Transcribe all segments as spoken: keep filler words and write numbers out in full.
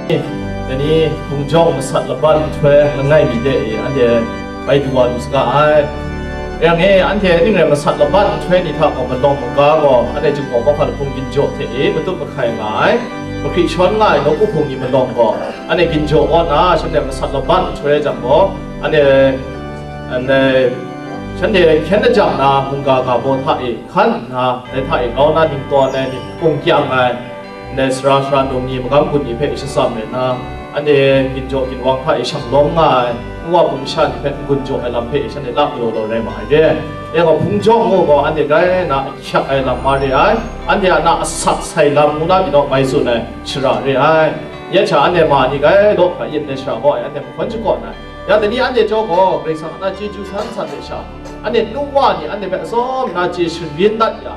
Dai ni hpung jawng masat laban nhtoi langai mi de e, anhte bai du wa lu saga ai. Rai yang e, anhte ning rai masat laban nhtoi ni hta gaw malawng maga gaw, anhte Jinghpaw Mawhka Lahpung ginjaw hte e matut mahkai nga ai. Mahkri shawn nga ai nawku hpung ni malawng gaw, anhte ginjaw kaw na, shanhte masat laban nhtoi jang gaw, anhte, anhte, shanhte hkyen ajang na mungga ga baw hta e hkan nna, dai hta e grau na ningtawn ai myit hpung kyang ai, ndai sara sara num ni, magam gun ni hpe shatsam rai nna, anhte ginjaw ginwang hta e shang lawm nga ai, nwa hpung masha ni hpe n-gun jaw ai lam hpe shanhte la galaw law rai ma ai re. E gaw, hpung jawng ngu gaw, anhte grai na ahkyak ai lam ma re ai, anhte a na asat sai lam ngu na pyi naw mai tsun ai shara re ai. Ya hta anhte ma ni grai law hkra yin ai shara gaw ai, anhte mahkawn shakawn ai. Ya, dai ni anhte jaw gaw, Karai Kasang a na chyeju san san ai sha, anhte nu wa ni anhte hpe atsawm na chye sharin dat ya,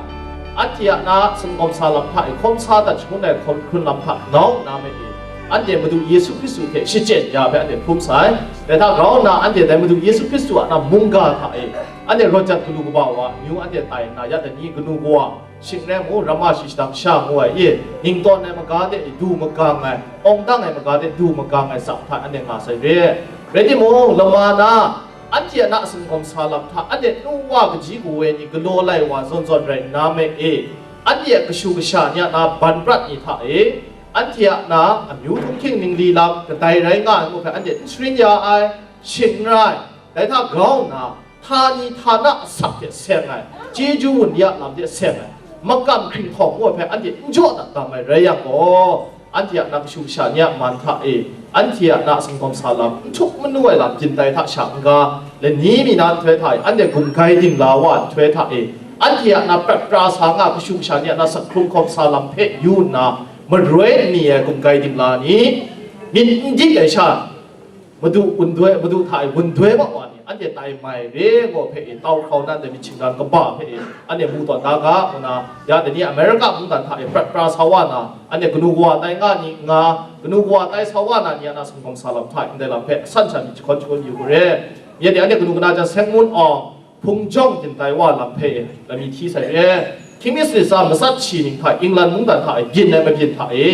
anhte a na singkawm sa lam hta e hkawm sa dat shangun ai hkawm hkrun lam hta nau nna me e, anhte Madu Yesu Hkristu hte shachyen ya hpe anhte hkrum sai. Dai hta grau nna, anhte dai Madu Yesu Hkristu a na mungga hta e, anhte rawt jat galu kaba wa amyu anhte tai nna, ya dai ni kanu kawa, shing rai mu, ramma shi shadang sha ngu ai, i, ningtawn ai maga de du magang ai, awng dang ai maga de du magang ai tsang hta anhte nga sai re. Rai timung, lama na, anhte a na singkawm sa lam hta, anhte nu wa kaji kawa ni galaw lai wa zawn zawn rai nna me e, anhte a kashu kasha ni a na ban prat ni hta e, anhte a na amyu htunghking ningli lam kadai rai nga ai ngu hpe anhte n sharin ya ai, shing n rai, dai hta grau nna, htani htana asak hte seng ai, chyeju wunli a lam hte seng ai, makam hkringhtawng ngu ai hpe anhte n jaw dat dam ai rai yang gaw, anhte a na kashu kasha ni a man hta e, anhte a na singkawm sa lam, n htuk manu ai lam byin tai hta sha n-ga, lani mi na nhtoi hta e, anhte gumgai dingla wa nhtoi hta e, anhte a na prat pra sa nga kashu kasha ni a na sak hkrung hkawm sa lam hpe yu nna, maroi n mi ai gumgai dingla ni, myit n dik ai sha, Madu wun doi, Madu hta e wun doi wa wa ni, anhte tai mai re gaw hpe e, tau hkrau na ndai myit shingran kaba hpe e, anhte mu tawn da ga, ngu na, ya dai ni America mungdan hta e prat pra sa wa na, anhte kanu kawa tai nga ni nga, kanu kawa tai sa wa na ni a na singkawm sa lam hta e, ndai lam hpe asan sha myit jahkawn jahkawn yu hku re. Ya dai anhte kanu kana jan seng ngun awng, hpung jawng byin tai wa lam hpe e, lami hti sai re. Hkying mi sanit tsa matsat shi ning hta England mungdan hta e byin ai mabyin hta e,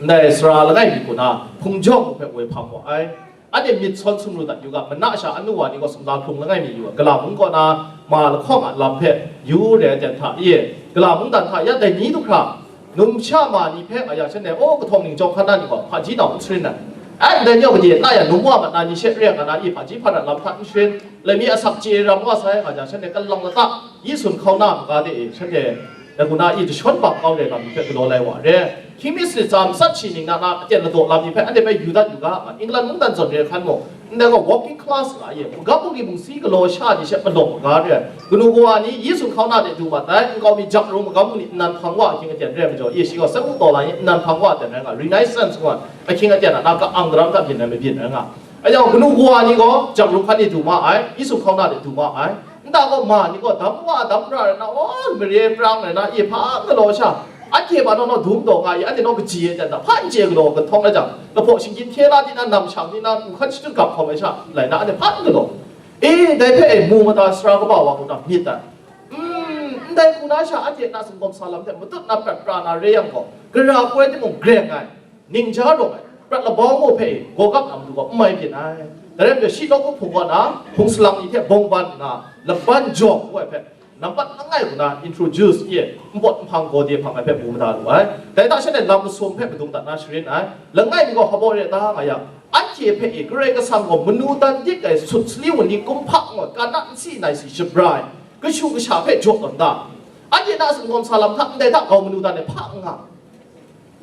ndai sara langai mi hku na hpung jawng hpe woi hpang wa ai. Anhte myit sawn sumru dat yu ga, mana sha anu wa ni gaw sumla hkrung langai mi yu ai, gala mung kaw na ma lahkawng a lam hpe yu re ai ten hta i, gala mungdan hta ya dai ni du hkra, numsha ma ni hpe nga yang shanhte, o, kahtawng ning jawng hkan na ni gaw hpaji nau n sharin ai. Ai, ndai ni gaw gade na yang, num wa mat na ni she re nga na i, hpaji hparat lam hta n sharin, lami asak chye ram wa sai nga jang, shanhte kalang lata, yi sun hkau na maga de e, shanhte, dai hku na i jashawn bang kau re lam ni hpe galaw lai wa re. Hkying mi sanit tsa matsat shi ning na, na aten ladaw lam ni hpe anhte hpe yu dat yu ga, England mungdan zawn re hkan mung, ndai gaw working class nga ye, magam bungli bungsi galaw sha ni she palawng maga re ai, kanu kawa ni yi sun hkau na de du mat ai, nkau mi jak ru magam bungli nnan hpang wa ahkying aten re ai majaw, i, shi gaw sangu taw la ni nnan hpang wa aten rai nga, Renaissance ngu ai ahkying aten a na ka-ang daram hta byin ai mabyin rai nga. Ayan, kanu kawa ni gaw jak ru hkan ni du ma ai, yi sun hkau na de du ma ai. Nta gaw ma ni gaw dam wa dam ra rai na, o, mare prang rai na, i, hpa galaw sha, anhte hpa naw naw dum taw nga i, anhte naw kaji ai ten hta, hpa n chye galaw kahtawng rai jang, lahpaw shinggyim hkye la di na, nam shang di na, hku hkan shadut gap hkawm ai sha, lai na, anhte hpa n galaw. E, dai hpe e, mu mada sara kaba wa hku na myit ai. Mm, ndai hku na sha, anhte na singkawm sa lam hte matut na prat pra na re yang gaw, gara hku rai timung, greng ai, ningja rawng ai, prat labau ngu hpe e, gawgap na matu gaw n mai byin ai. Dai rai nme, shi nawku hpung kaw na hpung salang ni hte bawng ban nna, laban jawng ngu ai hpe, nampat langai hku na introduce, i, npawt nhpang gawde hpang ai hpe mu mada lu ai. Dai hta shanhte lam masum hpe madung dat na sharin ai. Langai mi gaw hpabaw re ta nga yang, anhte hpe e, Karai Kasang gaw manu dan dik ai sut sali wunli kumhpa ngu ai, kana nsi nai si shabra ai, kashu kasha hpe jaw tawn da. Anhte na singkawm sa lam hta, ndai hta grau manu dan ai hpa n nga.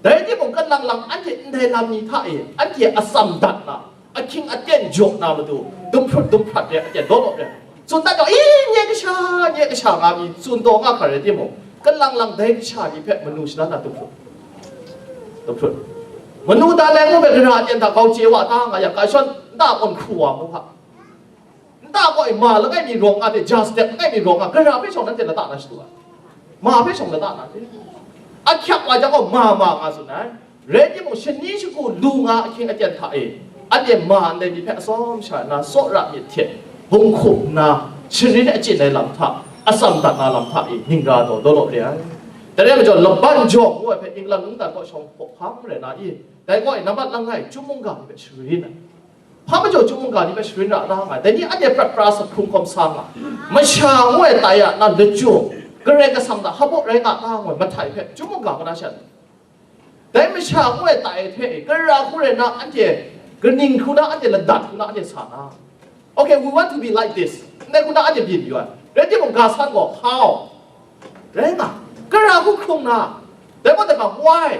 Dai timung, kalang lang anhte ndai lam ni hta e, anhte atsam dat na, ahkying aten jaw na matu, dumhprut dumhprat re, aten law law re. Tsun dat gaw, i, nye kasha, nye kasha nga mi tsun taw nga hkra rai timung, kalang lang dai kasha ni hpe manu shadan na dumhprut. Dumhprut. Manu dan ai ngu hpe gara aten hta grau chye wa ta nga yang, ka shawn nta kawn hkru wa mu hka. Nta gaw, ma langai mi rawng nga hte, ja step langai mi rawng nga, gara hpe shawng nanhte lata na shadu ai. Ma hpe shawng lata na hte. Ahkyak wa jang gaw, ma ma nga tsun ai. Rai timung, shani shagu lu nga ahkying aten hta e, anhte ma ndai myit hpe atsawm sha nna, tsawra myit hte bung hkum nna, sharin achyin ai lam hta, atsam dat na lam hta e, ningra taw law law re ai. Dai rai majaw, laban jawng ngu ai hpe England mungdan kaw shawng hpaw hpang rai na i, Dai gaw nambat langai, chyum mungga ni hpe sharin ai. Hpa majaw chyum mungga ni hpe sharin ra la nga ai. Dai ni anhte prat pra sa hkrung hkawm sa nga ai. Masha ngu ai tai a na lachyum, Karai Kasang hta hpabaw rai nga ta ngu ai mahtai hpe chyum mungga kaw na sha. Dai masha ngu ai tai hte e, kara hku rai na anhte, kaning hku na anhte ladat hku na anhte sa na. Okay, we want to be like this. Ndai hku na anhte byin yu ai. Rai timung, ga san gaw, how? Rai nga, kara hku hkrung na. Dai gaw dai ga, why?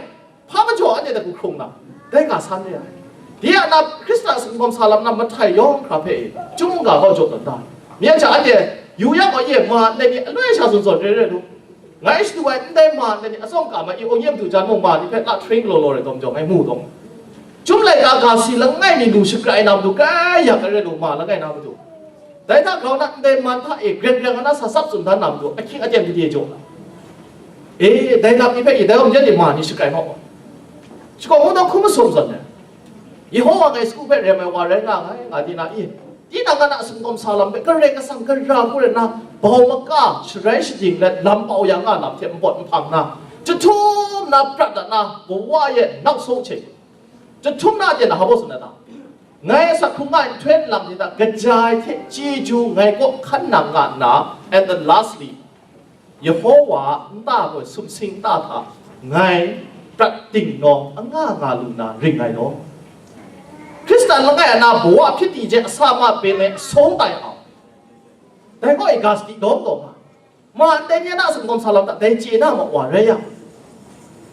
Hpa majaw anhte dai hku hkrung na. Dai ga san re ai. Di a na Hkristan sumsawm sa lam na mahtai yawng hkra hpe e, chyum mungga gaw jaw tawn da. Mi a hta anhte, yu yang gaw ye, ma ndai ni aloi sha zawn zawn re re lu. Ngai shadu ai ndai ma ndai ni atsawm ka ma i, o nyem du jan mung ma ni hpe la hpring galaw law rai tawn majaw ngai mu tawn. Chyum laika ga si langai mi lu shakrai na matu, kai yak ai rai lu, ma langai na matu. Dai hta grau na ndai man hta e, gren gren na sa tsap tsun dan na matu, ahkying aten gade jaw na. E, dai lam ni hpe i, dai awng jan e ma ni shakrai hkawk. Shakawn kungdawn hkrum masum zawn ai. Yehowa ngai sagu hpe rem ai wa rai nga ai, nga di na i? Tinang a na sumsawm sa lam hpe Karai Kasang gara hku rai na, bau maka sharai shading let lam pau ya nga lam hte npawt nhpang na, jahtum na prat dat na, kawa e nau sung hte, jahtum na ten na hpa baw tsun na ta? Ngai asak hkrung nga ai nhtoi nlang ni hta kaja ai hte chyeju ngai kaw hkan nang nga nna, and then lastly, Yehowa a nta gaw sumsing nta hta ngai prat dingnaw anga nga lu na ring ai law. Hkristan langai a na bawa hpyit di je asa ma pen ai asawng tai au. Dai gaw i ga sadi dawm taw nga. Ma ndai ni a na sumsawm sa lam hta dai chye na ma wa rai yang.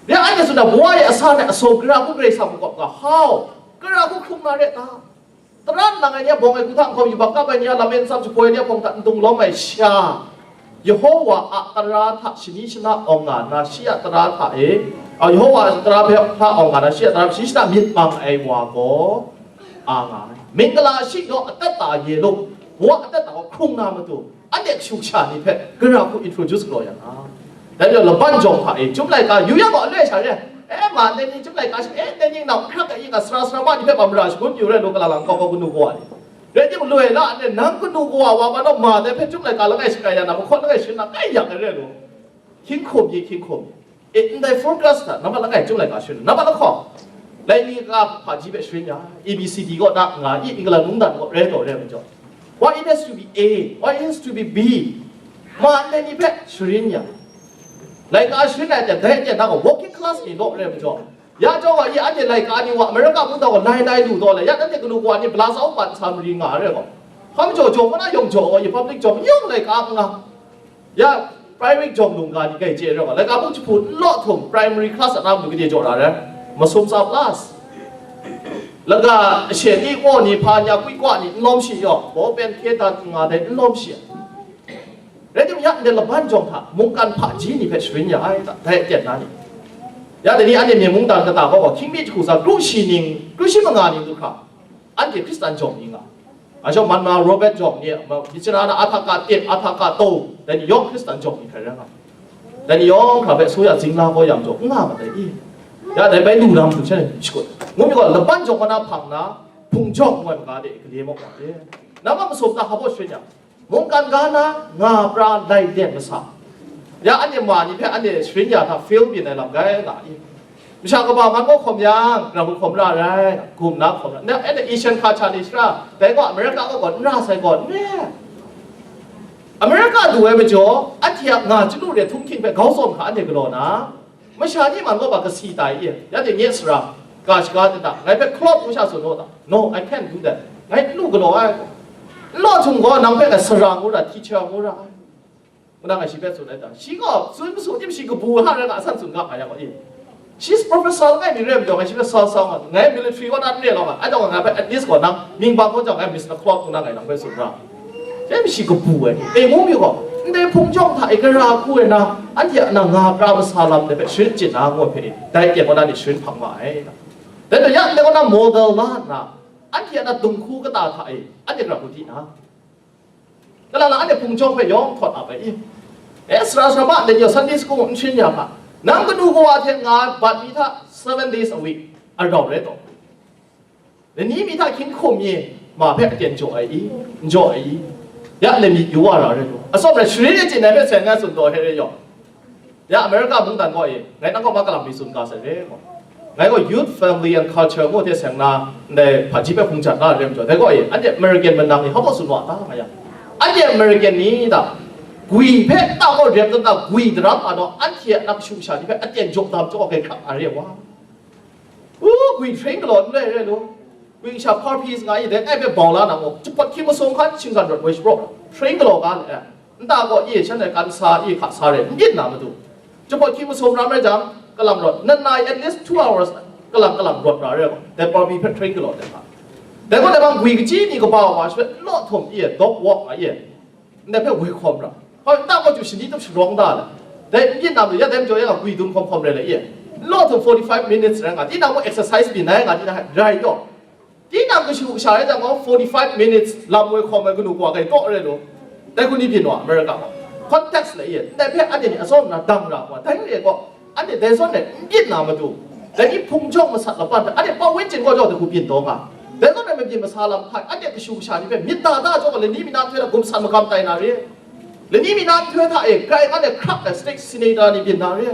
Ya anhte tsun na bawa e asa ai asaw gara hku Karai Kasang makawp ga, how? Gara hku hkrung na re ta? Tara nlang ai ni a bawng ai hku hta nhkawm yubak kap ai ni a lam e nsam jahpoi ai ni a hpawng hta ndung lawm ai sha, Yehowa a tara hta shani shana awng nga na, shi a tara hta e, a, Yehowa a tara hpe hta awng nga na, shi a tara hpe shani shana myit mang ai wa gaw, a nga ai. Mingala shi gaw atat ta ye lu, wa atat ta gaw hkrung na matu, anhte kashu kasha ni hpe gara hku introduce galaw ya na. Dai majaw laban jawng hta e, chyum laika yu yang gaw aloi sha re. E, ma ndai ni chyum laika shi, e, ndai ni nau hkrak ai nga sara sara ma ni hpe bam ra shangun yu rai lu, kala lang kau kau kanu kawa ni. Rai timung, loi la nna nang kanu kawa wa ma naw ma dai hpe chyum laika langai shakai ya na, mahkawn langai sharin na kai yak ai re lu. Hkying hkum ye, hkying hkum ye. E, ndai four class hta, nambat langai chyum laika sharin, nambat lahkawng. Lai ni ka hpaji hpe sharin ya, A B C D kaw na nga i, England mungdan kaw rai taw rai majaw. Why it has to be A? Why it has to be B? Ma ndai ni hpe sharin ya. Laika sharin ai hte, dai hte na gaw working class ni law rai majaw. Ya chyawm wa i, anhte laika ni wa America mungdan gaw lai lai lu taw le, ya nanhte kanu kawa ni bala sau ban sa mari nga ai re gaw. Hpa majaw jaw, mana yawng jaw gaw i, public jaw, yawng laika n nga. Ya, private jawng lungga ni kai chye rai wa, laika mung jahpu n law htum, primary class a na matu gade jaw ra rai, masum tsa plus. Laga ashe ni, kaw ni, hpa ni a kwi kwa ni n lawm shi yaw, baw pen hkye dan n nga dai n lawm shi. Rai timung, ya ndai laban jawng hta, mungkan hpaji ni hpe sharin ya ai, dai aten na ni. Ya dai ni anhte myen mungdan kata gaw, hkying mi jahku tsa, kru shi ning, kru shi manga ning du hkra, anhte Hkristan jawng ni nga. Anhte Manma Robert jawng ni, ma, Michira na Athaka tit, Athaka taw, dai ni yawng Hkristan jawng ni hkrai rai nga. Dai ni yawng hkra hpe soya zingla gaw yang jaw, n nga mat ai i? Ya dai bai lu na matu sha shakut. Ngu mi gaw, laban jawng kaw na hpang na, hpung jawng ngu ai maga de gale mawk wa e. Nambat masum ta hpa baw sharin yang, mungkan ga na nga pra lai den masa. Ya anhte ma ni hpe anhte sharin ya hta fail byin ai lam rai nga i? Masha kaba man kaw hkawm yang, grau hkawm ra rai, gum na hkawm ra. Na, anhte Asian hka hta ni shara, dai gaw America kaw gaw n ra sai gaw, n re. America du ai majaw, anhte a nga chyalu re htunghking hpe grau zawn hkra anhte galaw na, masha ni man gaw ba kasi tai i? Ya de nye sara, ga shaga de ta, ngai hpe club ngu sha tsun u ta. No, I can't do that. Ngai n lu galaw ai. N law htum gaw, nang hpe ngai sara ngu ra, teacher ngu ra ai. Ngu na ngai shi hpe tsun ai ta. Shi gaw tsun masu tim shi kabu hta rai nga, a san tsun ga nga yang gaw i? Shi professor langai mi re ai majaw, ngai shi hpe sa sa nga, ngai military kaw na n re law nga, ai taw ngai hpe at least gaw nang mying bang hkaw jang ngai Mister Clark ngu na ngai nang hpe tsun ra. Dai mi shi kabu ai, e, ngu mi gaw, ndai hpung jawng hta e gara hku ai na, anhte a na nga pra masa lam dai hpe sharin chye na ngu ai hpe, dai teng kaw na ni sharin hpang nga ai. Dai gaw ya ndai kaw na model la nna, anhte a na dinghku kata hta e, anhte gara hku di na. Kala na anhte hpung jawng hpe yawng htawt ap ai i? E, sara sara ma, dai ni Sunday school n sharin ya hka, nang kanu kawa hte nga ai bat mi hta seven days a week a rau rai taw. Lani mi hta hkying hkum mi ma hpe aten jaw ai i? N jaw ai i? Ya lani yu wa ra rai lu. Atsawm rai sharin e chye ai hpe sai ngai tsun taw hte rai yaw. Ya America mungdan gaw e, ngai nang kaw ma kalam mi tsun ga sai re gaw. Ngai gaw youth, family and culture ngu hte seng na, ndai hpaji hpe hpung jat na re majaw, dai gaw e, anhte American manang ni hpa tsun wa ta nga yang, anhte American ni da, gwi hpe ta gaw rem dan da, gwi daram a naw, anhte a na kashu kasha ni hpe aten jaw dam jaw hkrak a re wa. U, gwi hpring galaw n rai rai lu. Gwi kasha parties nga i, dai ngai hpe bau la na mu, jahpawt hkying masum hkan shinggan rawt woi shapraw, hpring galaw ga le. Nta gaw i shanhte kan sa i hka sa re, n byin na matu. Jahpawt hkying masum ram rai jang, kalang rawt, nanai at least two hours kalang kalang rawt ra re gaw, dai party hpe hpring galaw de hka. Dai gaw dai bang gwi kachyi mi kaba wa hpe law htum i, dog walk nga i, ndai hpe woi hkawm ra. Hoi, nta gaw chyu shani tup sharawng da le. Dai n byin na matu, ya dai majaw ya nga gwi dum hkawm hkawm re le i. Law htum forty-five minutes rai nga, tinang gaw exercise byin ai nga, tinang rai yaw. Tinang kashu kasha rai jang gaw, forty-five minutes lam woi hkawm ai kanu kawa kai taw rai lu. Dai hku ni byin wa, America gaw. Context le i, ndai hpe anhte ni atsawm na dang ra wa, dai re gaw, anhte dai zawn e n byin na matu, dai ni hpung jawng masat laban hpe, anhte pa wen chyen gaw jaw dai hku byin taw nga. Dai zawn e mabyin masa lam hpai, anhte kashu kasha ni hpe myit da da jaw gaw, lani mi na nhtoi hta gumsan magam tai na re. Lani mi na nhtoi hta e, grai ngan e hkrak ai state senator ni byin na re,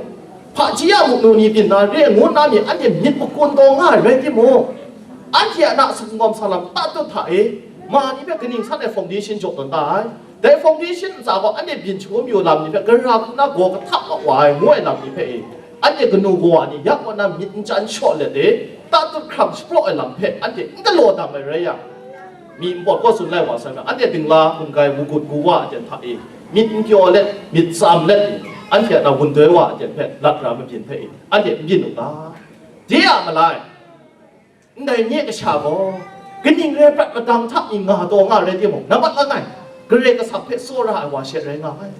hpaji a mungnu ni byin na re, ngu nna mi anhte myit makun taw nga ai rai timung, anhte a na sumgawm sa lam tatut hta e, ma ni hpe kaning san ai foundation jaw tawn da ai. Dai foundation ntsa gaw anhte byin shangun mayu lam ni hpe gara hku na gaw kahtap wa wa ai, ngu ai lam ni hpe e, anhte kanu kawa ni ya kaw na myit n chyan shaw let e, tatut hkram shapraw ai lam hpe anhte n galaw dam ai rai yang, mi npawt kaw tsun lai wa sai, anhte dingla hkum gai, wu gut gu wa a ten hta e, myit n pyaw let, myit tsam let, anhte a na wun doi wa a ten hpe lat ra mabyin hpe e, anhte n byin u ga. De a malai, ndai nye kasha gaw, kaning re prat madang hta mi nga taw nga rai timung, nambat langai, Karai Kasang hpe tsawra ai wa she rai nga ai.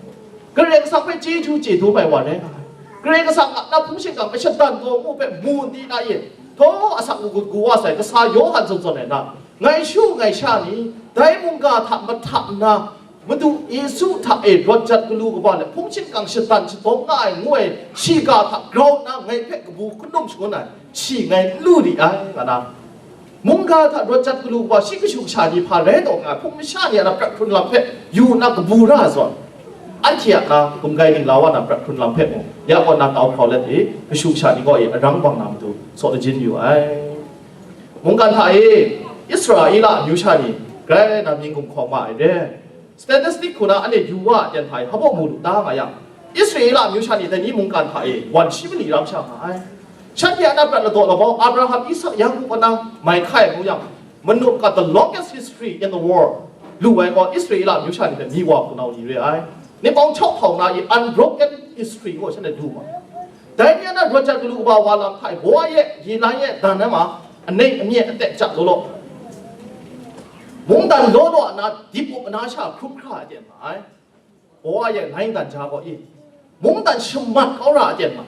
Karai Kasang hpe chyeju chye dum ai wa rai nga ai. Karai Kasang a na hpung shingkang mashadan taw ngu hpe mu n di na e, htaw asak magut gu wa sai kasa Yawhan zawn zawn ai na, ngai shu ngai sha ni, dai mungga hta mahta nna, Madu Yesu hta e rawt jat galu kaba le hpung shingkang shadan shadawng nga ai ngu ai shiga hta grau nna ngai hpe kabu hkundum shangun ai, shi ngai n lu li ai, nga na. Mungga hta rawt jat galu kaba shi kashu kasha ni hpa rai taw nga, hpung masha ni a na prat hkrun lam hpe yu nna kabu ra zawn, anhte a na gumgai ningla wa na prat hkrun lam hpe mung, ya kaw na tau hkrau let i, kashu kasha ni gaw i arang bang na matu saw lajin yu ai. Mungkan hta e, Israela amyu sha ni grai na mying gumhkawng ma ai re. Statistic hku na anhte yu wa a ten hta e hpa mu lu ta nga yang, Israela amyu sha ni dai ni mungkan hta e wan shi mali ram sha nga ai. Shanhte a na prat ladaw labau Abraham, Isak, Yaku a na mai hkai mu yang, manup ga the longest history in the world lu ai gaw Israela amyu sha ni hpe mi wa hpunau ni re ai. Ni bawng chyaw hpau na i unbroken history gaw shanhte du ma. Dai ni a na rawt jat galu kaba wa lam hta e, baw a ye, yi lai ye, dan ai ma, anei amye atek ja law law, mungdan law law a na dip up a na sha hkrup hkra a ten ma ai. Baw a ye, lai dan ja gaw i, mungdan shamat kau ra a ten ma.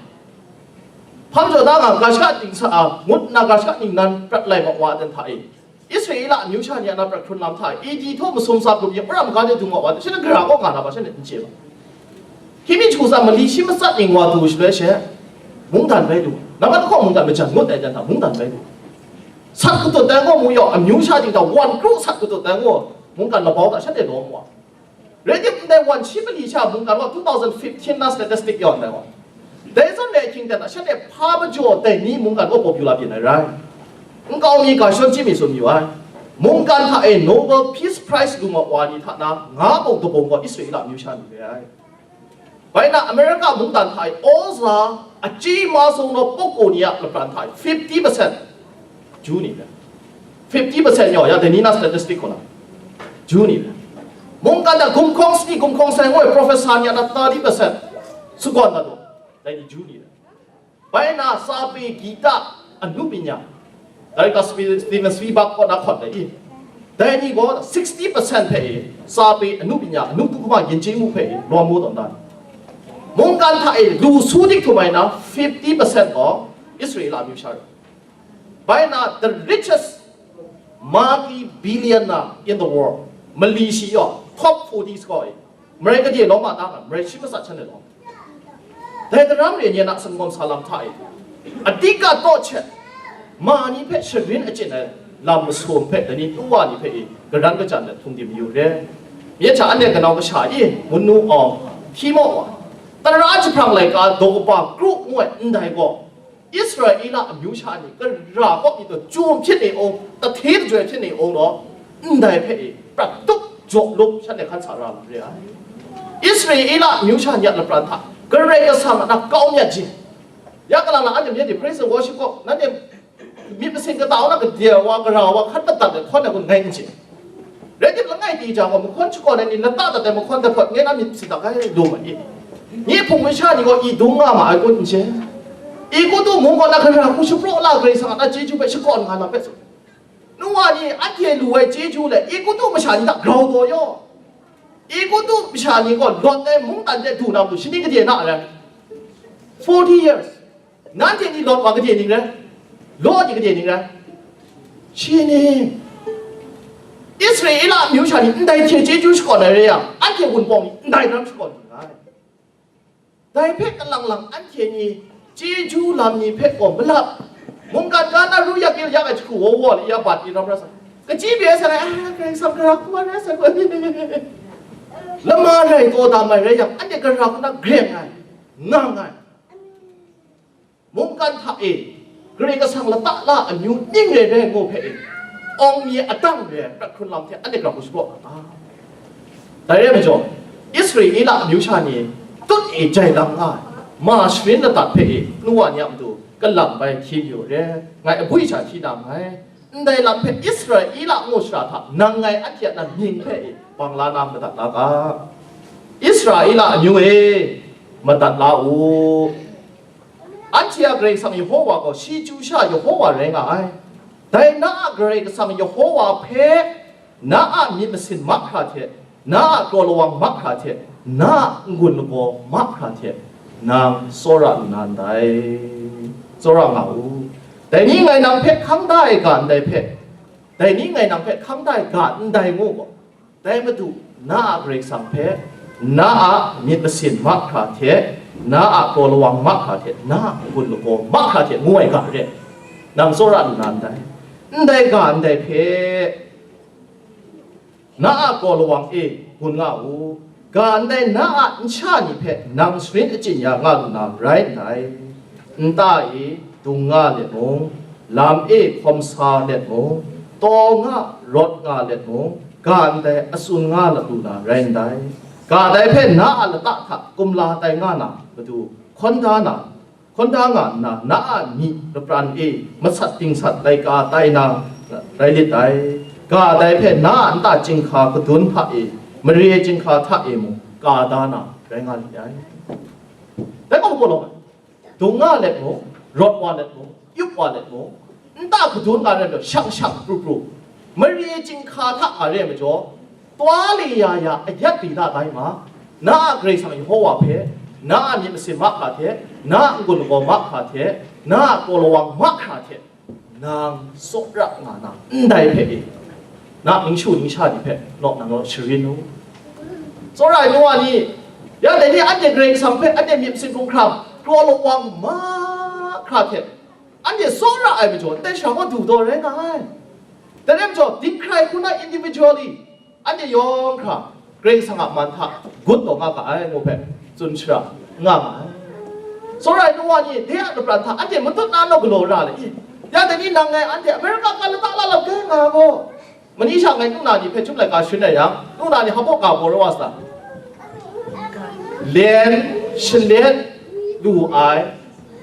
Hpang jaw da nga, ga shaka ting sa a, ngut nna ga shaka ningnan prat lai mak wa a ten hta e, Israela amyu sha ni a na prat hkrun lam hta, A D htaw masum sa grup yin pra maga de dung wa wa, shanhte gara kaw nga na ba, shanhte n chye ba. Hkying mi hku tsa mali shi matsat ning wa du shaloi she, mungdan bai lu, nambat lahkawng mungdan majan ngut ai jan hta, mungdan bai lu. Sat katut tai gaw mu yaw, amyu sha ting hta wan kru sat katut tai gaw, mungdan labau hta shanhte lawm wa. Rai tim, ndai wan shi mali sha mungkan wa two thousand fifteen na statistic yawn dai wa. Dai zawn le ahkying ten a shanhte hpa majaw dai ni mungkan wa popular byin ai rai. Nkau mi ga shawn chyi mi tsun mayu ai. Mungkan hta e Nobel Peace Prize lu mat wa ni hta na nga bawng kabawng gaw Israela amyu sha ni re ai. Bai na America mungkan hta e awza achyi ma sung naw pawkaw ni a lapran hta e fifty percent Ju ni le. Fifty percent yaw, ya dai ni na statistic kaw na. Ju ni le. Mungkan hta gumhkawng sani, gumhkawng sai ngoi professor ni a na thirty percent sagawn na do. Dai ni Ju ni le. Bai na sape gita anu pinya. Dai ka Spi-, Steven Spielberg kaw na hkawt dai i. Dai ni gaw sixty percent hpe i, sape anu pinya, anu tu hkuma yin chye mu hpe i, lawm mu tawn dan. Mungkan hta e lu su dik htum ai na fifty percent gaw Israela amyu sha rai. Bai na, the richest multi-billionaire in the world, mali shi yaw, top forty score e, marai gade lawm a ta nga, marai shi matsat shanhte lawm. Dai daram re ni a na sangawm sa lam hta e, adika taw hte, ma ni hpe sharin achyin ai lam masum hpe, dai ni tuwa ni hpe e, garan kachyan let htum di mayu re. Myen hta anhte kanau kasha e, Munu Awng, Hti Maw Wa, tara jahprang laika daw kaba kru ngu ai ndai gaw, Israela amyu sha ni, gara kaw mi taw, chyu hpyin ni ung, tahte tajoi hpyin ni ung law, ndai hpe e, prat tup jaw lup, shanhte hkan sa ra lu re ai. Israela amyu sha ni a lapran hta, Karai Kasang a na kau myit ji. Ya kalang lang anhte myit di, praise and worship kaw, nanhte myit masin kata wa na, gade wa, gara wa, hkan madat ai hkawn ai kun ngai n chye. Rai tim, langai ti jang gaw, mahkawn shakawn ai ni, lata dat ai mahkawn dahpawt ngai na myit masin dak ai lu ma i? Nye hpung masha ni gaw i dung nga ma ai kun n chye. Egutu mung gaw na gara hku shapraw la, Karai Kasang a na chyeju hpe shakawn nga na hpe tsun. Nu wa ni, anhte lu ai chyeju le Egutu masha ni hta grau taw yaw. Egutu masha ni gaw Lot ai mungdan de du na matu shani gade na rai? Forty years. Nanhte ni Lot wa gade ning rai? Lot ni gade ning rai? Shi ni? Israela amyu sha ni ndai hte chyeju shakawn ai re yang, anhte Wunpawng ni ndai ram shakawn ning rai? Dai hpe kalang lang anhte ni chyeju lam ni hpe gaw malap, mungkan ga na ru yak yak ai jahku waw waw li ya bat ni ram rai sa, kachyi pyi ai sa rai, a, Karai Kasang gara hku wa rai sa gaw, lama rai taw dam ai rai yang, anhte gara hku na greng ai, ngang ai. Mungkan hta e, Karai Kasang lata la amyu ning rai rai ngu hpe e, awng mi adang re ai prat hkrun lam hte anhte grau shapraw nga ai. Dai rai majaw, Israela amyu sha ni tut e jai lang nga ai, ma sharin ladat hpe e, nu wa ni a matu kalam bai hti mayu re, ngai abwi sha hti na nngai. Ndai lam hpe Israela ngu shara hta nang ngai anhte a na mying hpe e bang la na madat la ga. Israela amyu e, madat la u. Anhte a Karai Kasang Yehowa gaw shi chyu sha Yehowa rai nga ai. Dai na a Karai Kasang Yehowa hpe na a myit masin mahkra hte, na a kraw lawang mahkra hte, na a n-gun lagaw mahkra hte, nang tsawra lu na ndai, tsawra nga u. Dai ni ngai nang hpe hkang da ai ga ndai hpe, dai ni ngai nang hpe hkang da ai ga ndai ngu gaw, dai Madu, na a Karai Kasang hpe, na a myit masin mahkra hte, na a kraw lawang mahkra hte, na a n-gun lagaw mahkra hte ngu ai ga re, nang tsawra lu na ndai. Ndai ga ndai hpe, na a kraw lawang e gun nga u. Ga ndai na a nsha ni hpe nang sharin achyin ya nga lu na rai ndai. Nta e dung nga let mung, lam e hkawm sa let mung, taw nga rawt nga let mung, ga ndai atsun nga lu na rai ndai. Ga dai hpe na a lata hta kumla tai nga na matu, hkawn da na, hkawn da nga nna, na a myi lapran e masat dingsat laika tai na rai lit ai. Ga dai hpe na a nta chyinghka kadun hta e, mare chyinghka hta e mung ka da na rai nga lit ai. Dai gaw, dung nga let mung, rawt wa let mung, yup wa let mung, nta kadun nga rai majaw, shang shang pru pru, mare chyinghka hta nga re ai majaw, twa le ya ya ayat bina tai ma, na a Karai Kasang Yehowa hpe, na a myit masin mahkra hte, na a n-gun lagaw mahkra hte, na a kraw lawang mahkra hte, nang tsawra nga na ndai hpe e, na ningshu ningsha ni hpe naw nang naw sharin u. Tsawra ai nu wa ni, ya dai ni anhte Karai Kasang hpe anhte myit masin hkrung hkrang, kraw lawang mahkra hte, anhte tsawra ai majaw, ndai sha gaw du taw rai nga ai. Dai rai majaw, dinghkrai hku na individually, anhte yawng hkra Karai Kasang a man hta gun taw nga ga ai ngu hpe tsun shara nga nga ai. Tsawra ai nu wa ni, de a lapran hta anhte matut na naw galaw ra le i? Ya dai ni nang ngai anhte America ka lata la lam kai nga gaw, mani sha ngai nuna ni hpe chyum laika sharin ai yang, nuna ni hpa ga bawra wa sa? Len shalet lu ai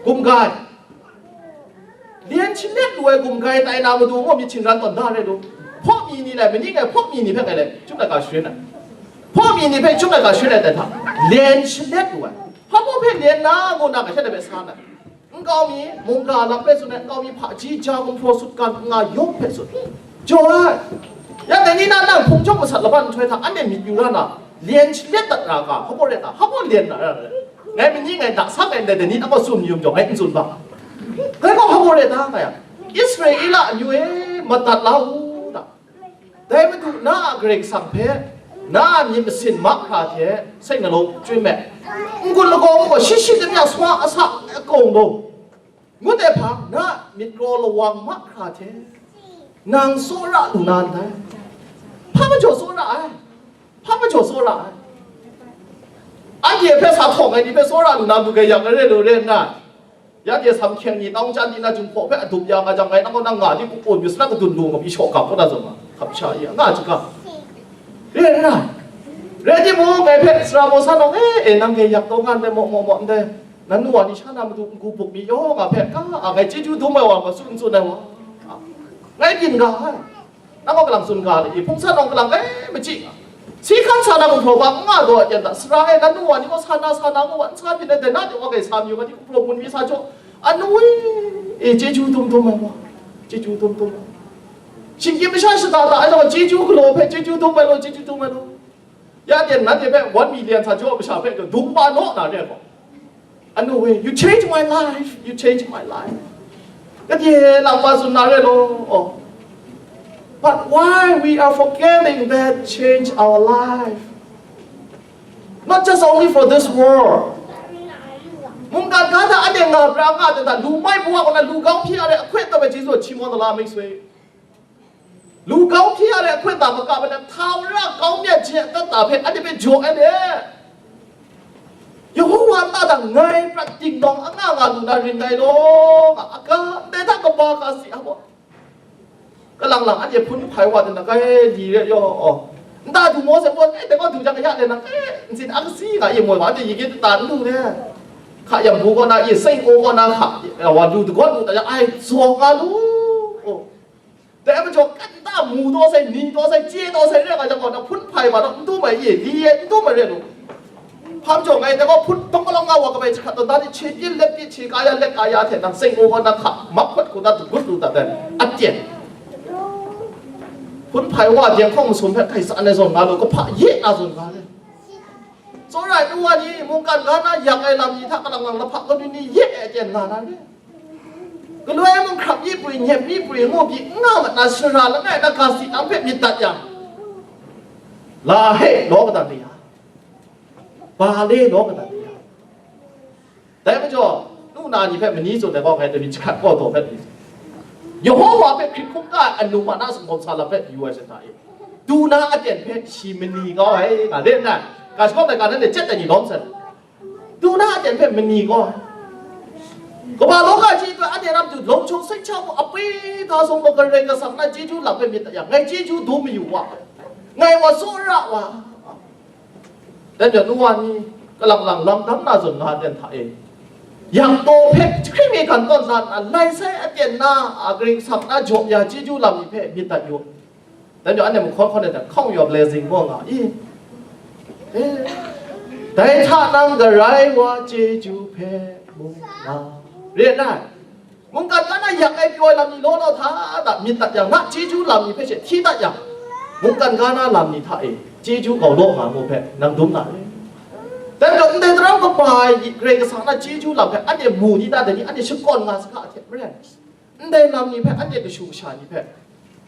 gumgai. Len shalet lu ai gumgai tai na matu gaw myit htingran tawn da re lu. Hpaw mi ni lai, mani ngai hpaw mi ni hpe ngai lai chyum laika sharin ai. Hpaw mi ni hpe chyum laika sharin ai tai hta, len shalet lu ai. Hpa baw hpe len na ngu na, ga shat ai hpe sa na. Nkau mi, mungga lam hpe tsun ai, nkau mi hpaji ja gumhpraw sutgan nga yawng hpe tsun. Jaw ai. Ya dai ni na nang hpung chyawm masat laban nhtoi hta anhte myit yu ra na, len shalet dat ra ga, hpa baw ret na, hpa baw len na ra ai. Ngai mani ngai da sa ngai ndai, dai ni na gaw tsun yu majaw, ngai n tsun ba. Ngai gaw hpa baw ret da nga yang, Israela amyu e, madat la u da. Dai Madu na a Karai Kasang hpe, na a myit masin mahkra hte, seng na law chyoi me. N-gun lagaw gaw shi shi damya swa asa akawng gaw, ngut ai hpang, na a myit kraw lawang mahkra hte, nang tsawra lu na ndai. Hpa majaw tsawra ai, hpa majaw tsawra ai. Anhte hpe sa hkawng ai ni hpe tsawra lu na matu gaya gare lu re nna, Ya de samhkyeng ni, tawng chyan ni na jinghpaw hpe adup ya nga jang, ngai nang kaw nang nga di, kukun yu, sanak kadun lu nga pyi shaw gap kaw na zawn nga, hkap sha ya nga chyaga. Re ai, re ai. Rai timung, ngai hpe sara maw sa nawng e, e, nang e yak taw nga ndai maw, maw, maw ndai, nan nu wa ni sha na matu n-gu buk mi yaw nga hpe ka, a, ngai chyeju dum ai wa, ma tsun n tsun ai wa, ngai byin nga ai. Nang gaw kalang tsun ga le i, hpung san awng kalang, eh, machyi nga. Si hkan sa na gumhpraw ga n nga taw a ten ta, sara e, nan nu wa ni gaw sa na, sa na ngu wa, n sa byin ai, dai na de wa kai sa mayu ga, ni gumhpraw gun mi sa jaw, anu e, e, chyeju dum dum ai wa, chyeju dum dum ai. Shinggyim masha shada da ai law, chyeju galaw hpe, chyeju dum ai law, chyeju dum ai law. Ya ten nanhte hpe one million sa jaw masha hpe dung pa naw na re gaw, anu e, you change my life, you change my life. Kadai lang pa tsun na re law. Oh. But why we are forgetting that change our life? Not just only for this world. Mungkan ga na anhte nga bra nga dan da, lu mai bu wa kaw na, lu kau hpyi a re ahkwe taw ai Jesu hti maw na la mai sui. Lu kau hpyi a re ahkwe ta maka ba na, hta wara kau myat hte atat ta hpe anhte hpe jaw ai le. Yehowa nta dang ngai prat dingtawng anga nga lu na rin dai law, nga a ga, ndai hta kaba ga si a baw. Kalang lang anhte hpun hpai wa de na, kai li re yaw, aw. Nta du maw se, poi, eh, dai gaw du jang ya le na, eh, ntsin a kasi nga ye moi wa, anhte yige ta n lu le. Hka yam bu kaw na, ye seng o kaw na, hka, eh, wa lu dagawn lu ta ya, ai, zaw nga lu. Oh. Dai majaw, kan ta mu taw sai, ni taw sai, chye taw sai, re nga jang gaw, na hpun hpai wa naw, n dum ai ye, li ye, n dum ai re lu. Hpa majaw, ngai dai gaw hpun tawng malawng nga wa kabai jahkrat taw, dan ni che pyin let pyi, che kaya let kaya hte nang seng o gaw na hka, mak hkawt hku na dagut lu dat ai, aten. Hpun hpai wa deng hkawng masum hpe hkai tsan ai zawn nga lu, kahpa ye na zawn nga le. Tsawra ai nu wa ni, mungkan ga na yak ai lam ni hta kalang lang lahpa kanu ni ye ai aten nga na re. Galoi mung hkrap mi pwi, nyep mi pwi, ngu pyi n nga mat na, sara langai na ga si lam hpe myit dat yang, la he law kadan de ya, ba le law kadan de ya. Dai majaw, nu na ni hpe mani tsun ai gaw, ngai dai ni jahkrat kaw taw hpe ni tsun. Yehowa hpe hkrit hkungga ai anu ma na singkawm sa lam hpe yu ai sa hta e. Du na aten hpe shi mani kau ai, nga le nna, ga shagawp ai ga nan de chyet ai ni lawm sai. Du na aten hpe mani gaw, kaba law ga chyeju ai anhte ram tu, lawm shawng sai hkya mu, apwi ga sawng gaw Karai Kasang na chyeju lam hpe myit dat yang, ngai chyeju dum mayu wa, ngai wa tsawra wa. Dan jan nu wa ni, kalang lang lam dang na zawn nga ten hta e, yang taw hpe jahkring mi gan tawn sa nna, lai sai aten na a Karai Kasang na jaw ya chyeju lam ni hpe myit dat yu. Dan yawng anhte mahkawn hkawn ai hta, count your blessing gaw nga i. Eh, dai hta nang garai wa chyeju hpe mung nga. Re nna, mungkan ga na yak ai pyaw ai lam ni law law hta da myit dat yang, na chyeju lam ni hpe she hti dat yang, mungkan ga na lam ni hta e chyeju gau law nga mu hpe nang dum na re. Dan yawng ndai daram kaba ai Karai Kasang na chyeju lam hpe anhte mu ni na, dai ni anhte shakawn nga saga hte maren. Ndai lam ni hpe, anhte kashu kasha ni hpe,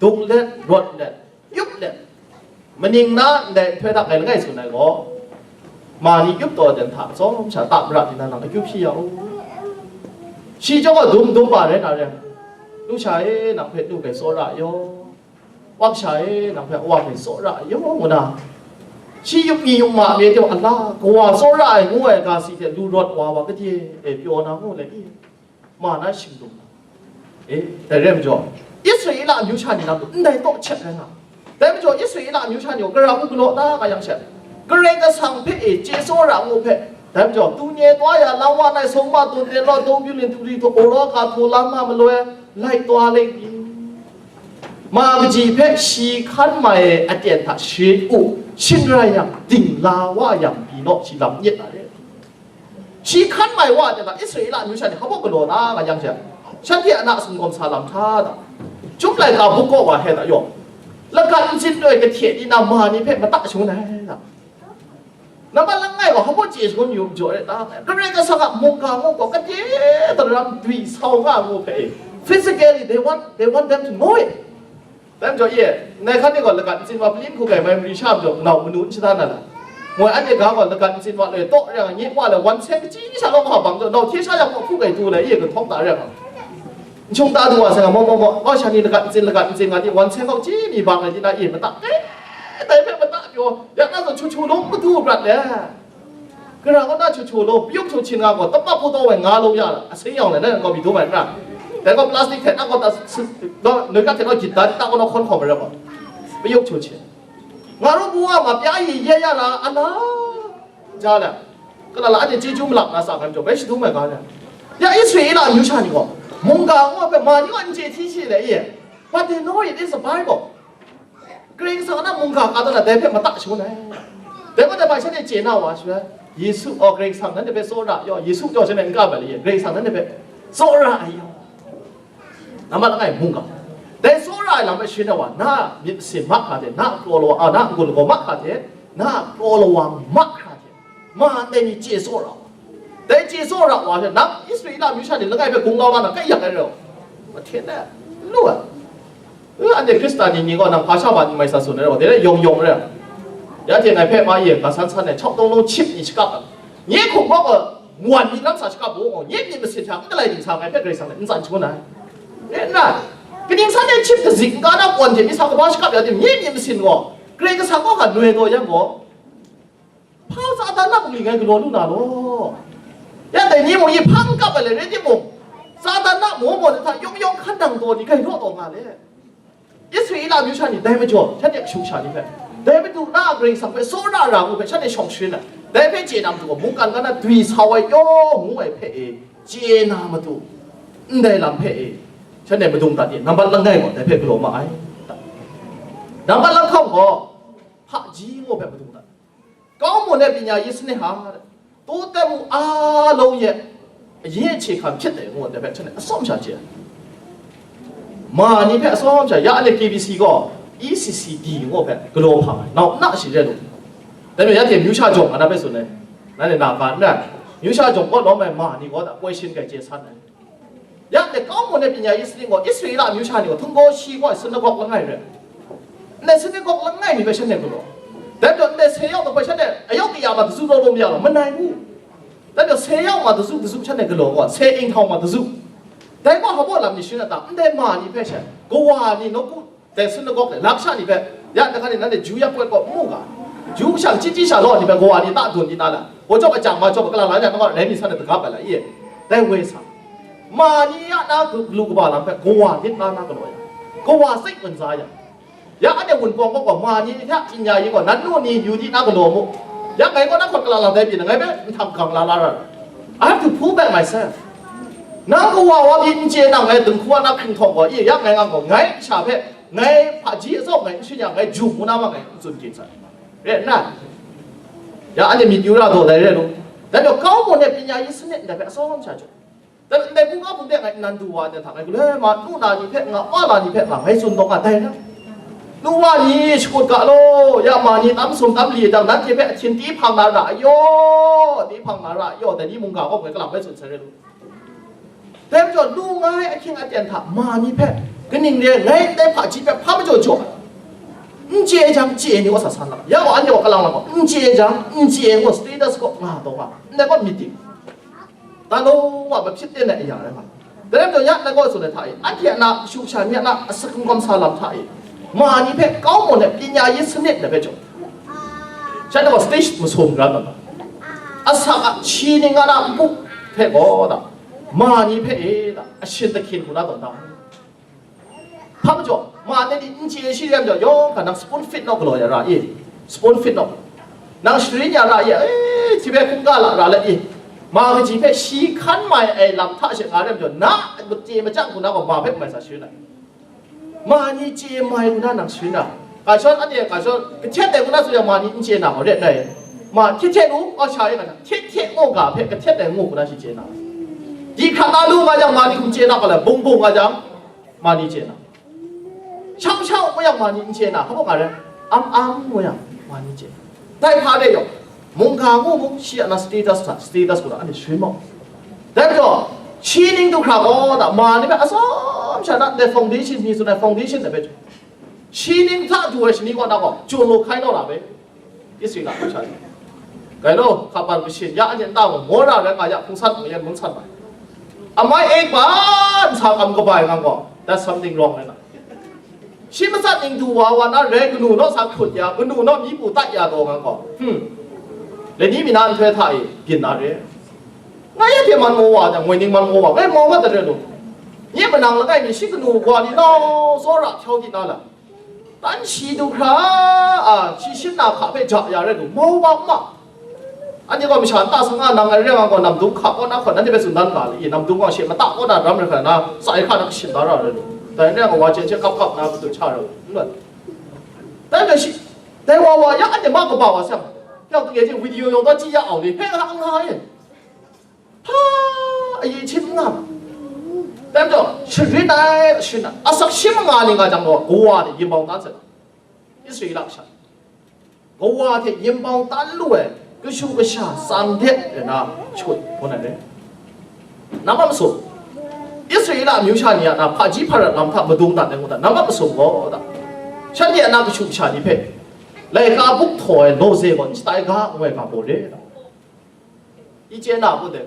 dung let, rawt let, yup let, maning na ndai nhtoi hta ngai langai tsun ai gaw, ma ni yup taw ai ten hta, tsawm sha ta mara ni na nang akyu hpyi ya u. Shi chyawm gaw dum dum wa rai na re, lu sha e, nang hpe lu hpe tsawra yaw, wa kasha e, nang hpe wa hpe tsawra yaw, ngu na, shi yup mi yup ma mi hte wa, ala, kawa tsawra ai ngu ai ga si hte lu rawt wa wa, kadye e pyaw na ngu let i. Ma na shingdum na. E, dai rai majaw, Israela amyu sha ni lam tu ndai taw hkyet rai nga. Dai majaw, Israela amyu sha ni gaw gara hku galaw ta nga yang she, Karai Kasang hpe e chye tsawra ngu hpe, dai majaw, tu nye twa ya, lam wa nai sawng ma tun ten law, dawng byu lin tu li htaw, aw raw ga htaw lam ma maloi, lai twa leng pyi. Ma kaji hpe shi hkan mai ai aten hta share u, shin rai yang, dingla wa yang, pyi naw, shi lam nyet na re. Shi hkan mai wa de ga, Israela amyu sha ni hpa galaw na nga yang she, shanhte a na sumgawm sa lam hta da, Chyum laika buk kaw wa he da yaw, lagat ntsin loi kahte ni na ma ni hpe mata shangun ai da. Nambat langai gaw hpa chye shangun yu majaw e ta, Karai Kasang a mungga ngu gaw, kade daram dwi sau nga ngu hpe e, physically they want, they want them to know it. Dai majaw, e, nai hkan e gaw lagat ntsin wa palyin hku gai mai mari sha majaw, nau manu n shada na la? Moi, anhte ga gaw lagat ntsin wa loi taw re nga, nye wa le wan seng kachyi sha lawm hpa bang jaw, nau hte sha yang gaw hku gai tu le, e, kahtawn ta re nga. N shung ta du wa sai nga, maw, maw, maw, wa sha ni lagat ntsin, lagat ntsin nga di, wan seng gaw chyi mi bang ai di na, e, mata, e, dai hpe mata pyaw, ya na zawn chu chu lung madu prat le. Gara kaw na chu chu lo, payuk chu chin nga gaw, tap tap hpu taw ai nga lo ya la, a seng yawng le, na gaw mi dum ai ra. Dai gaw plastic hte na gaw ta, noi kat hte naw gyit da, ta gaw naw hkawn hkawm ai ra gaw, payuk chu chin. Nga ru bu wa ma pya yi ye ya la, a la, ja la. Kala la, anhte chyeju malap na sa hkrai majaw, bai shadum ai ga le. Ya Israela amyu sha ni gaw, mungga ngu ai hpe ma ni gaw n chye hti shi le, i? But they know it is a Bible. Karai Kasang a na mungga ka taw na dai hpe mata shangun ai. Dai majaw bai shanhte chye na wa sha, Yesu, aw, Karai Kasang nanhte hpe tsawra ai yaw, Yesu jaw shanhte n ka bai le, Karai Kasang nanhte hpe tsawra ai yaw. Nambat langai mungga. Dai tsawra ai lam hpe sharin ai wa, na myit masin mahkra hte, na kraw lawa, a, na n-gun lagaw mahkra hte, na kraw lawang mahkra hte, ma ndai ni chye tsawra wa. Dai chye tsawra wa hte, nang Israela amyu sha ni langai hpe gung lau la na, kai yak ai rau. Mahten e, n lu ai. E, anhte Hkristan ni ni gaw nang hpa sha ma n mai sa tsun ai rau, dai rai yawng yawng rai. Ya hte ngai hpe ma ye, ga san san ai, chawk dawng dawng chip ni shakap ai. Nye hkum gaw, wan myit lam sa shakap u, nye myit masin hta n galai ding sa ngai hpe Karai Kasang hte n tsan shangun ai. Rai nna, kaning san e chip kazik n ka na kawn hte myit sa kaba shakap ya tim, nye myit masin gaw, Karai Kasang kaw hkan noi taw yang gaw, hpa Satan na bungli ngai galaw lu na law? Ya dai ni mung yi hpang kap ai le rai timung, Satan na maw maw hta yawng yawng hkan nang taw ni gai raw taw nga le. Israela amyu sha ni dai majaw, shanhte kashu kasha ni hpe, dai Madu na a Karai Kasang hpe tsawra ra ngu hpe shanhte shawng sharin ai. Dai hpe chye na matu gaw, mungkan ga na dwi sau ai yaw ngu ai hpe e, chye na matu, ndai lam hpe e, shanhte madung dat e, nambat langai gaw dai hpe galaw ma ai. Nambat langhkawng gaw, hpaji ngu hpe madung dat. ကောင်းမွန်တဲ့ပညာရေးစနစ်ဟာတဲ့ တိုးတက်မှုအားလုံးရဲ့အရင်းအခြေခံဖြစ်တယ်လို့လည်းပဲ ကျွန်တော်အဆုံးဖြတ်ခြင်းမာနီဖက်အဆုံးဖြတ်ရတဲ့ K B C က E C C D ကိုပဲဂလိုဖားမယ်နောက်နောက်ရှိတဲ့လို့ဒါပေမဲ့ရတဲ့မြို့ချကြောင့်ငါပဲဆိုနေနားလည်နာပါနဲ့မြို့ချကြောင့်ကတော့မယ်မာနီကတော့ပွဲရှင်းကြကျေဆန်းတယ် ရတဲ့ကောင်းမွန်တဲ့ပညာရေးစနစ်ကိုအစ္စရေလအမျိုးသားတွေကိုထုံးကိုရှိဖို့ဆန္ဒကောက်လငယ်တယ်နဲ့ဆန္ဒကောက်လငယ်နေပဲချက်နဲ့ကတော့ဒါတော့နဲ့ဆယ်ယောက်တော့ပဲချက်နဲ့အယောက်တရာမှာတစုတော့လို့မရတော့မနိုင်ဘူးဒါတော့ဆယ်ယောက်မှာတစုတစုချက်နဲ့ကတော့ကဆယ်အိမ်ထောင်မှာတစုဒါကဟောပေါ်လာမည်ရှင်းတာတဲ့မာနေဖက်ချက်ကိုဝါနေတော့ကို แต่ synagogue เนี่ย ลักษณะ นี่ แบบ อย่าง นะคะ เนี่ย นั่น เนี่ย Jew ရပ်ကွက် ပေါ့ မဟုတ် က Jew ရှောင် ကြီးကြီးရှောင် လို့ နေ ပဲ ကို ဝါ နေ တတ် ဒုံ နေ နာ လာ ဟို ကျောက်က ကြံ မှာ ကျောက်က ကလာ လာ ည တော့ လည်း နေ ဆန်း တဲ့ တကား ပဲ လာ အေး တဲ့ ဝဲ ဆန်း မာ နီ ရ နာ က လူ က ဘာ လာ ဖက် ကို ဝါ နေ နာ နာ က လို့ ရ ကို ဝါ စိတ် ဝင် စား ရ ရ အဲ့ တဲ့ ဝင် ပေါ် ပေါ့ က မာ နီ ထ ပညာ ရေး က နတ် တို့ နေ ယူ နီ နာ က လို့ မို့ ရ ငယ် က နတ် ခွက် ကလာ လာ တဲ့ ပြင် ငယ် ပဲ ထံ ကံ လာ လာ ရ I have to prove back myself နာ က ဝါ ဝါ ပြီး အင် ကျဲ နာ ငယ် တုံ ခွ နာ ခုံ ထောင် က အေး ရ ငယ် က ကို ငယ် ရှာ ဖက် ငယ်ဖာကြီးအစောင့်ငယ်အရှင်ညာငယ်ဂျူမူနာမငယ်စွန်ကျင်ဆိုင်ရဲနာ်ရအနဲ့မီတူရတော့တယ်ရဲလို့ဒါကြောင့်ကောင်းမွန်တဲ့ပညာရေးစနစ်နဲ့ပဲအစောင့်ချကြတယ်ဒါပေမဲ့ဘုရားဘုရားငယ်နန္ဒူဝါနဲ့ထားငယ်ကလေးမှာနုနာနေဖက်ငါအလာနေဖက်ငါငယ်စွန်တော့ငါတိုင်နော်နုဝါနေရှိုတ်ကလို့ရမနီတမ်းစွန်တမ်းလီတမ်းနတ်ကျေဖက်အချင်းတီးဖန်လာရအယောတီးဖန်လာရအယောတနည်းမုန်ကတော့ငယ်ကလောက်ပဲစွန်ဆဲရဲလို့ တဲပြီးတော့လူငါးအချင်းအတန်ထမာနီဖက် ကနင်ရဲလဲတဲဖာကြီးပဲဖာမကြော်ကြော်အင်ကျေချင်ကျေနေဝဆဆန်းလာရအောင်အညော်ကလောင်လာပေါ့အင်ကျေချင်အင်ကျေကို status ကိုငါတော့ပါနဲ့ပေါ့မြစ်တင်ဒါလုံးဝမဖြစ်သင့်တဲ့အရာတွေပါတကယ်တော့ရလက်ကောဆိုတဲ့ထားရင်အထက်အနာရှုပ်ရှာမြတ်နာအစကုံကမ္ဆာလမ်ထားရင်မာနီဖက်ကောင်းမွန်တဲ့ပညာရေးစနစ်တွေပဲကြော် ကျန်တော့ stage မဆုံးကြတော့အစကအချင်းငါနာဘူးဖက်ကောတာ မာနီဖက်အေးဒါအရှင်သခင်ကိုတော့တောင်းဖမ်းကြော်မာနဲ့ဒီအင်ချီရှိတဲ့ကြော်ယောကနံ spoon feed နောက်ကလော်ရရာအေး spoon feed နောက်နံ ရှရင်းညာရအေးအဲချီပဲခုကလာရလည်းအေးမာကကြီးဖက်ရှိခန်းမိုင်အဲလမ်းထားရှိကားတဲ့ကြော်နာမကြေမကြကူနာကမာဖက်မိုင်စာရှင်းလိုက်မာနီကြေမိုင်ကူနာနံ ရှရင်းနာကာရှော့အတေကာရှော့ကချက်တဲ့ကူနာဆိုရမာနီအင်ချီနာဟော်တဲ့တဲ့မာချစ်ချက်လို့အချာရဲ့ကချက်ချက်ငို့ကဖက်ကချက်တဲ့ငို့ကူနာရှိချင်နာ ဒီခါသားလူမကြောင့်မာနီကူချေနာကလည်းဘုံဘုံမကြောင့်မာနီချေနာရှောင်းရှောင်းမကြောင့်မာနီချေနာဟောကလည်းအမ်အမ်မကြောင့်မာနီချေတိုက်ဖားတဲ့ရောမုန်ခါငို့မုန်ရှိအနာ status က status ကိုတော့အဲ့ဒါရွှေမောက်ဒါကြောင့်ချင်းင်းတို့ခါကောတာမာနီပဲအစောချာတဲ့ foundation နေဆိုတဲ့ foundation တွေပဲချင်းင်းထတူဝဲရှင်ဒီကောတော့ကျိုးလို့ခိုင်းတော့တာပဲ ပစ္စည်းလာချာတယ်။ကဲလို့ခပ်ပန်ပရှင်ရအကျဉ်းသားကိုမောတာလည်းငါရဖုံးဆန်းအောင်ရမုန်းဆန်းပါ။အမိုက်အိပ်ပါဆာကံကပိုင်ငါကော that's something wrong လဲနော်။ရှိမစတင်သူဝါဝါနာရဲကနူတော့စာခုတ်ရကနူတော့မီးပူတတ်ရတော့ငါကောဟွန်း Lani mi na nhtoi hta e byin na re. Ngai ya hte man maw wa jang, ngoi ning man maw wa, ngai mau mat dat re lu. Nye manang langai mi shi kanu wa ni nau tsawra hkyau di na la. Tan shi du hkra, a, shi shim na hka hpe ja ya rai lu, mau wa ma. Anhte gaw masha nta sa nga nang ai rai nga gaw, namdung hka kaw na hkawn, nanhte hpe tsun dan ga le, i, namdung gaw she mata kaw na ram rai hkra na, sa ai hka na kashin da ra rai lu. Dai rai nga wa chyen she kap kap na, katut sha rai lu. N rai. Dai rai shi, dai wa wa, ya anhte ma kaba wa seng, yang tu ye jing video yawng taw chyi ya au ni, hpe nga nga ye. Hpa, ayi htim n nga. Dai majaw, sharin ai, sharin ai, asak shi manga ni nga jang gaw, kawa ni yin bau tan sai. Israela kasha. Kawa hte yin bau tan lu ai, kashu kasha tsang de, rai na, shut, hpun ai re. Nang a masum, Israela amyu sha ni a na hpaji hparat lam hta madung dat ai ngu dat, nang a masum gaw da. Shanhte a na kashu kasha ni hpe, laika buk htaw ai lawze gaw n shatai ga, ngu ai ga gaw re da. I chye na bun de.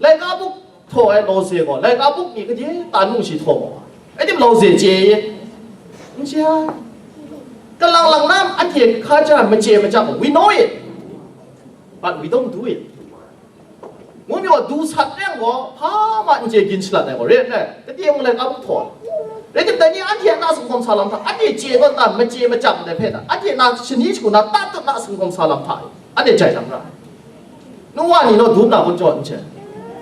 Laika buk htaw ai lawze gaw, laika buk ni gade tan mung shi htaw gaw, rai tim lawze chye ye? N chye ai. Kalang lang na anhte hkaja machye machyang, we know it, but we don't do it. Ngu mi gaw, du sat reng gaw, hpa ma n chye gin shalat ai gaw, re n rai? Gade mung laika buk htaw ai. Rai tim, dai ni anhte a na singkawm sa lam hta, anhte chye gaw nta machye machyang dai hpe na, anhte na shani shagu na tatut na singkawm sa lam hta e. Anhte jai lang ra ai. Nu wa ni naw dum na kun jaw n chye.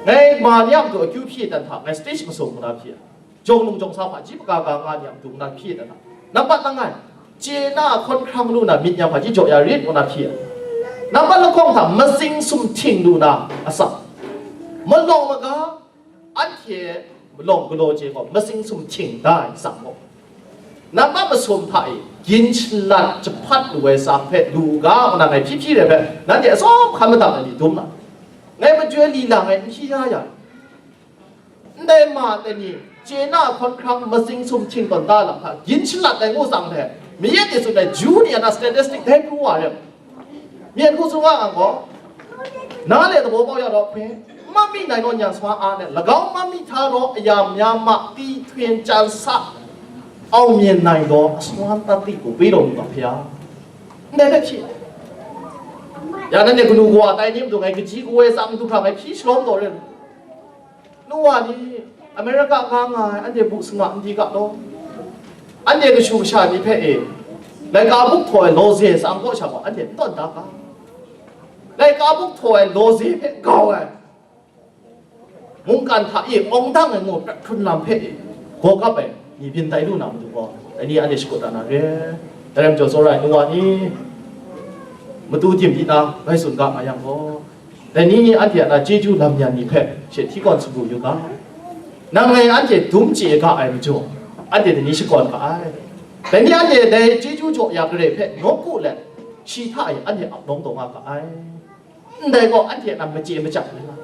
Ngai ma ni a matu akyu hpyi dan hta, ngai stage masum ngu na hpyi ai. Jawng nung jawng sa hpaji hpaga ga nga ni a matu ngu na hpyi dan hta. Nampat langai, chye na hkawn hkrang lu na myit ya hpaji jaw ya rit ngu na hpyi ai. Nampat lahkawng hta, matsing sumhting lu na asak. Malawng maga, anhte malawng galaw chye gaw, matsing sumhting da ai tsang gaw, nampat masum hta e gin shalat jahpat lu ai tsang hpe lu u ga, ngu na ngai hpyi hpyi rai hpe, nanhte atsawm hkan madat ai ni dum na, ngai majoi li lang ai n hti ya ya, ndai ma tai ni, chye na hkawn hkrang matsing sumhting tawn da lam hta gin shalat ai ngu tsang hte, mi yet ni tsun ai, Ju ni a na statistic dai pru wa rai. Myen hku tsun wa yang gaw, na le dabaw bau ya law hpe, n mam mi nai naw nyan swa a let, lagau n mam mi hta raw ayam ya ma ti htun chyan sa, au myen nai daw aswan tat ti hku bai law mu ga hpe ya, ndai hpe hpyi. Ya nanhte kanu kawa tai ni matu ngai kaji kawoi tsang du hkra ngai hpyi shalawm taw ren. Nu wa ni, America nga nga ai, anhte bu sanga n di ga law. Anhte kashu kasha ni hpe e, laika buk htaw ai lawze tsang kaw sha gaw, anhte n tawn da ga. Laika buk htaw ai lawze hpe gau ai, mungkan hta e awng dang ai ngu prat hkrun lam hpe e, gaw kap ai ni byin tai lu na matu gaw, dai ni anhte shakut dat na re. Dai rai majaw, tsawra ai nu wa ni, matu tim di na bai tsun ga nga yang gaw, dai ni anhte a na chyeju lam yan ni hpe she hti gawn sumru yu ga. Nang ngai anhte dum chye ga ai majaw, anhte dai ni shakawn ga ai. Dai ni anhte dai chyeju jaw ya gare hpe nawku let, shi hta e anhte ap nawng taw nga ga ai. Ndai gaw anhte a na machye machyang ai lam.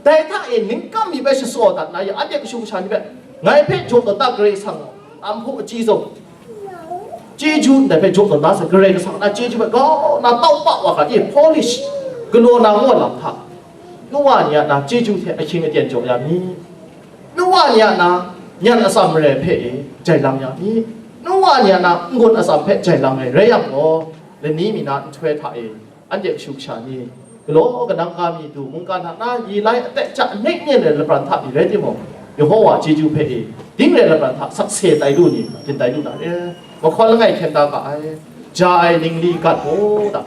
Dai hta e ningkam mi bai shasaw dat na ya, anhte kashu kasha ni hpe, ngai hpe jaw tawn da Karai Kasang, a nhpu achyi zawn, chyeju ndai hpe jaw tawn da sai, Karai Kasang na chyeju hpe grau nna tau pa wa ga e, polish galaw na ngu ai lam hta, nu wa ni a na chyeju hte ahkying aten jaw ya mi? Nu wa ni a na nyan atsam marai hpe e jai lang ya mi? Nu wa ni a na n-gun atsam hpe jai lang ai rai yang gaw, lani mi na nhtoi hta e, anhte kashu kasha ni, galaw kanang ga mi du, mungkan hta na yi lai atek ja nek nen ai lapran hta mi rai timung, Yehova chyeju hpe e, ding rai lapran hta sakse tai lu ni, byin tai lu na re. Mahkawn langai hkyen da ga ai, ja ai ningli gat mu da.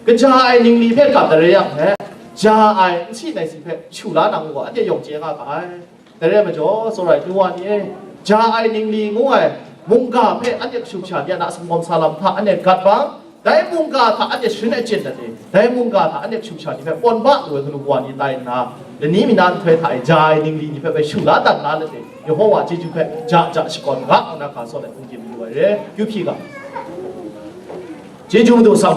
Kaja ai ningli hpe gat da rai yang hpe, ja ai n si nai si hpe shu la na ngu gaw, anhte yawng chye nga ga ai. Dai rai majaw, tsawra ai nu wa ni e, ja ai ningli ngu ai mungga hpe anhte kashu kasha ni a na singkawm sa lam hta anhte gat bang, dai mungga hta anhte sharin achyin dat e, dai mungga hta anhte kashu kasha ni hpe pawn ba lu ai kanu kawa ni tai nna, lani mi na nhtoi hta e ja ai ningli ni hpe bai shu la dat na let e, Yehova chyeju hpe ja ja shakawn ga, ngu na ga saw let hpungdim mayu ai re, kyu hpyi ga. Chyeju Madu sam.